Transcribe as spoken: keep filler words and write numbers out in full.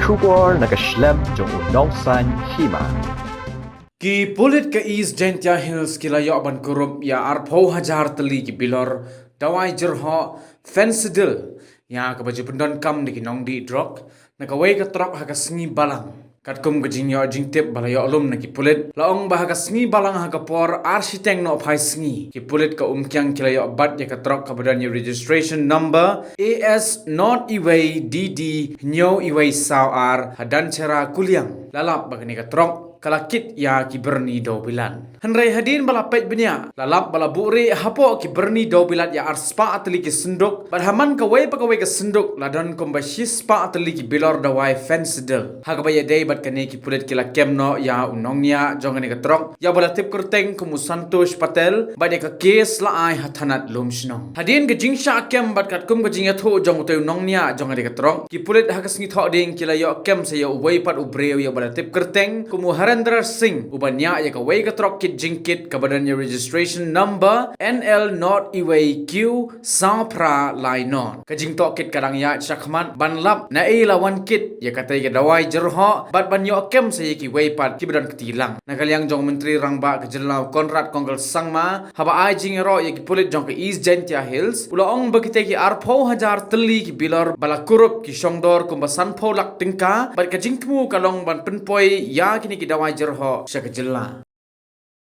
Khubor na ka shlem jong u Nongsaiñ Hima. Ki pulit ka East Jaintia Hills ki la ïoh ban kurup ïa arphew hajar tylli ki bilor dawai jyrhoh fentanyl, ïa kaba ju pyndonkam da ki nongdih drok, na kawei ka trok ha ka sngi Balang. Katkum ka jingïoh jingtip ba la ïoh lum na ki pulit, la ong ba ha ka sngi Balang ha ka por ar shiteng nohphai sngi, ki pulit ka Umkiang ki la ïoh bat ïa ka trok kaba don ïa registration number A S not iwei D D hynñiew iwei saw ar ha Danchera Kuliang. La lap ba kane ka trok ka la kit ïa ki byrni dewbilat. Hynrei hadien ba la peit bniah, la lap ba la buhrieh hapoh ki byrni dewbilat ïa arspah tylli ki synduk, bad ha man kawei pa kawei ka synduk la don kumba shispah tylli ki bilor dawai fentanyl. Ha kaba ïadei bad kane, ki pulit ki la kem noh ïa u nongñiah jong kane ka trok, ïa uba la tip kyrteng kum u Santosh Patel, bad ïa ka kes la ai ha thanat Lumshnong. Hadien ka jingshah kem bad katkum ka jingïathuh jong utei u nongñiah jong kane ka trok, ki pulit ha ka sngi Thohdieng ki la ïoh kem sa ïa uwei pat u briew, ïa uba la tip kyrteng kum u Harendra Singh, uba ñiah ïa kawei ka trok kit jingkit kaba don ïa registration number N L not iwei Q saw phra lai not. Ka jingtohkit ka dang ïaid shakhmat ban lap naei la wan kit ïa katei ka dawai jyrhoh bad ban ïoh kem sa ïa kiwei pat kiba don kti lang. Na ka liang jong u Myntri Rangbah ka jylla u Conrad Kongkal Sangma, haba ai jingïaroh ïa ki pulit jong ka East Jaintia Hills, u la ong ba kitei ki arphew hajar tylli ki bilor ba la kurup ki shongdor kumba sanphew lak tyngka, bad ka jingthmu ka long ban pynpoi ïa kine ki dawai jyrhoh sha ka jylla.